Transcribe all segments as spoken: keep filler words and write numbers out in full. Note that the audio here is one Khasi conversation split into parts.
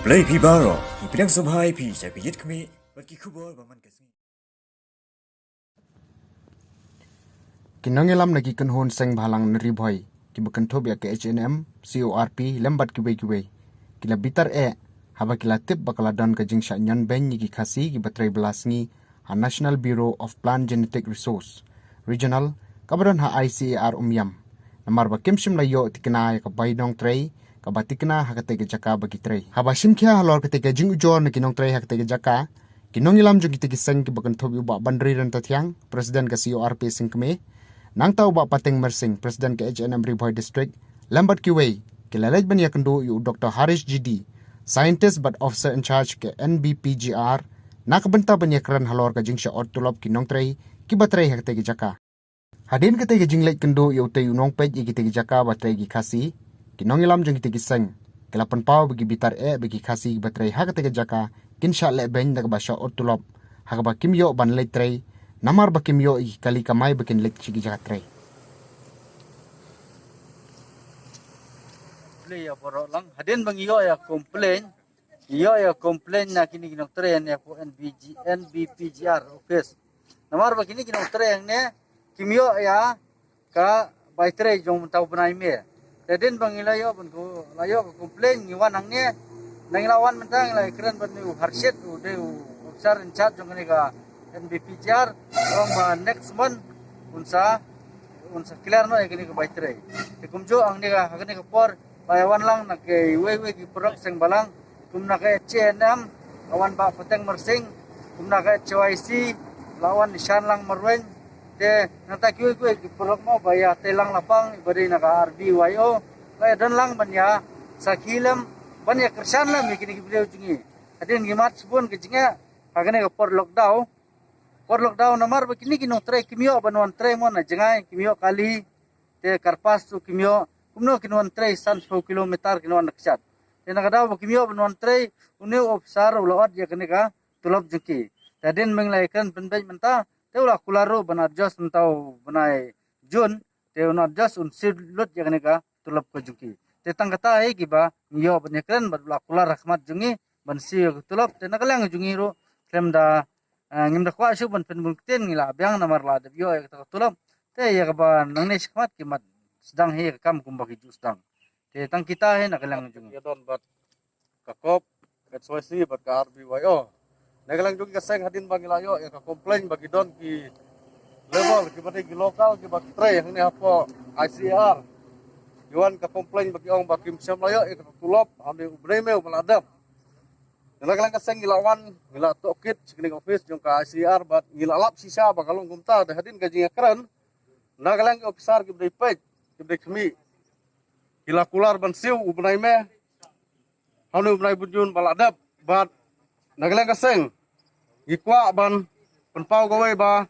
Blei phi baroh, ngi pdiang sngewbha ïa phi sha ka Ïit Khmih bad ki khubor ba man ka sngi. Ki nongïalam na ki kynhun seng bhalang na Ri Bhoi kiba kynthup ïa ka H N M, C O R P lem bad kiwei kiwei ki la bitar eh haba ki la tip ba ka la don ka jingshah ñion beiñ ïa ki Khasi kiba trei bylla sngi ha National Bureau of Plant Genetic Resource Regional kaba don ha I C A R Umiam, namar ba kim shym la ïoh tikna ïa ka bai nongtrei kaba tikna ha katei ka jaka ba ki trei. Haba shim khia halor katei ka jingujor na ki nongtrei ha katei ka jaka, ki nongïalam jong kitei ki seng kiba kynthup ïa u Bah Banri Ryntathiang, President ka C O R P Seng Kmie, nangta u Bah Pateng Mersing, President ka H N M Ri Bhoi District, lem bad kiwei, ki la leit ban ïakynduh ïa u Doctor Harish G D, Scientist bad Officer in Charge ka N B P G R, na ka bynta ban ïakren halor ka jingshah ot tulop ki nongtrei kiba trei ha katei ka jaka. Hadien katei ka jingleit kynduh ïa utei u nongpeit ïa kitei ki jaka ba trei ki Khasi, ki nongïalam jong kitei ki seng ki la pynpaw ba ki bitar eh ba ki Khasi kiba trei ha katei ka jaka kin shah leh beiñ da kaba shah ot tulop ha kaba kim ïoh ban leit trei, namar ba kim ïoh ïa ki kali kamai ba kin leit sha ki jaka trei. Play ïa baroh lang. Hadien ba ngi ïoh ïa complain, ngi ïoh ïa complain na kine ki nongtrei ne ko N B G, N B P G R office. Namar ba kine ki nongtrei hangne kim ïoh ïa ka bai trei jong mynta u bnai May. Te hadien ba ngi la ïoh ban ko la ïoh ka complain, ngi wan hangne, ngi la wan mynta ngi la kren bad u Harshit, u dei u officer in charge jong kane ka N B P G R, ong ba next month un sa, un sa clear noh ïa kane ka bai trei. Te kumjuh hangne ka, ha kane ka por ba ïa wan lang na kiwei kiwei ki paralok seng bhalang, kum na ka H A N M, la wan Bah Pateng Mersing, kum na ka H Y C, la wan Shanlang Marweiñ, te nangta kiwei kiwei ki paralok mo ba ïa tei lang lapang, ba dei na ka R B Y O, ba ïa don lang ban ïa sakhi lem, ban ïa kyrshan lem ïa kine ki briew jong ngi. Hadien ngi mad shibun ka jingeh ha kane ka por lockdown. Por lockdown namar ba kine ki nongtrei kim ïoh ban wan trei mo na jngai, kim ïoh kali, te kyrpad ruh kim ïoh, kumno kin wan trei san phew kilometer kin wan da kjat. Te na ka daw ba kim ïoh ban wan trei, une u officer u la ot ïa kane ka tulop jong ki. Te hadien ba ngi la ïakren pynbeit mynta, te u la kular ruh ban adjust mynta u bnai June, te un adjust un siew lut ïa kane ka tulop ka jong ki. Te tang kata hi kiba ngi ïoh ban ïakren bad u la kular ha khmat jong ngi ban siew ïa ka tulop, te na ka liang jong ngi ruh khlem da, eh, ngim da kwah shuh ban pynbun ktien, ngi la biang namar la dep ïoh ïa kata ka tulop. Te ïa kaba nangne shakhmat ki mat sdang hi ïa ka kam kumba ki ju sdang. Te tang kita hi na ka liang jong ngi. Ïa don bad ka COP, H Y C bad ka R B Y O. Na ka liang jong ka seng hadien ba ngi la ïoh ïa ka complain ba ki don ki labour kiba dei ki local kiba trei hangne hapoh I C A R. Ki wan ka complain ba ki ong ba kim shym la ïoh ïa ka tulop hangne u bnai May uba la dep. Na ka liang ka seng ngi la wan, ngi la tohkit sha kane ka office jong ka I C A R bad ngi la lap shisha ba ka long kumta, te hadien ka jingïakren na ka liang ki officer kiba dei peit, kiba dei khmih, ki la kular ban siew u bnai May hangne u bnai June ba la dep. Bad na ka liang ka seng ngi kwah ban pynpaw kawei ba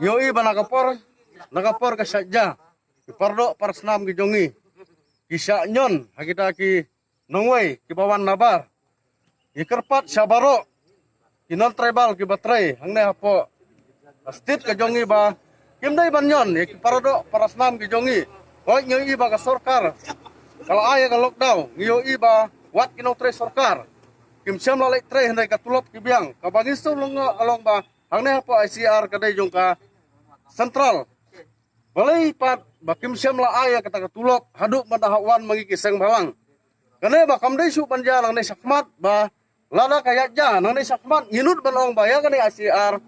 ngi ïohi ba na ka por, na ka por ka shah ja, ki paradoh parasnam ki jong ngi ki shah ñion ha kita ki nongwei kiba wan nabar. Ngi kyrpad sha baroh ki non-tribal kiba trei hangne hapoh state ka jong ngi ba kim dei ban ñion ïa ki paradoh parasnam ki jong ngi. Hooid ngi ïohi ba ka sorkar ka la ai ïa ka lockdown, ngi ïohi ba wat ki nongtrei sorkar kim shym la leit trei hynrei ka tulop ki biang. Kaba ngi sngew lyngngoh ka long ba hangne hapoh I C A R ka dei jong ka central. Balei pat ba kim shym la ai ïa kata ka tulop haduh mynta ha wan ma ngi ki seng bhalang. Kane ba kam dei shuh ban jia nangne shakhmat, ba lada ka ïaid ja nangne shakhmat ngi nud ban ong ba ïa kane I C A R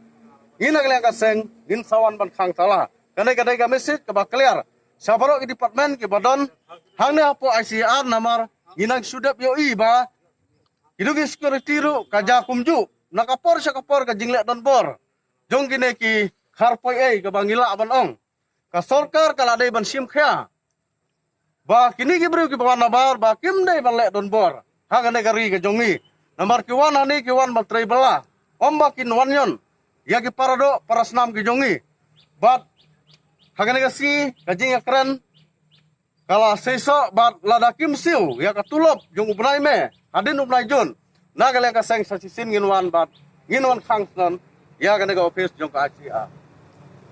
ngi na ka liang ka seng ngin sa wan ban khang tala. Kane ka dei ka message kaba clear sha baroh ki department kiba don hangne hapoh I C A R, namar ngi nang shu dep ïohi ba ki dei ki security ruh ka ja kumjuh na ka por sha ka por ka jingleh donbor jong kine ki khar poi ei kaba ngi lah ban ong. Ka sorkar ka la dei ban shim khia ba kine ki briew kiba wan nabar ba kim dei ban leh donbor ha kane ka ri ka jong ngi. Namar ki wan hangne ki wan ban trei bylla, ym ba kin wan ñion ïa ki paradoh parasnam ki jong ngi. Bad ha kane ka sngi ka jingïakren ka la seisoh bad lada kim siew ïa ka tulop jong u bnai May hadien u bnai June, na ka liang ka seng sa shisien ngin wan bad ngin wan khang shnong ïa kane ka office jong ka I C A R.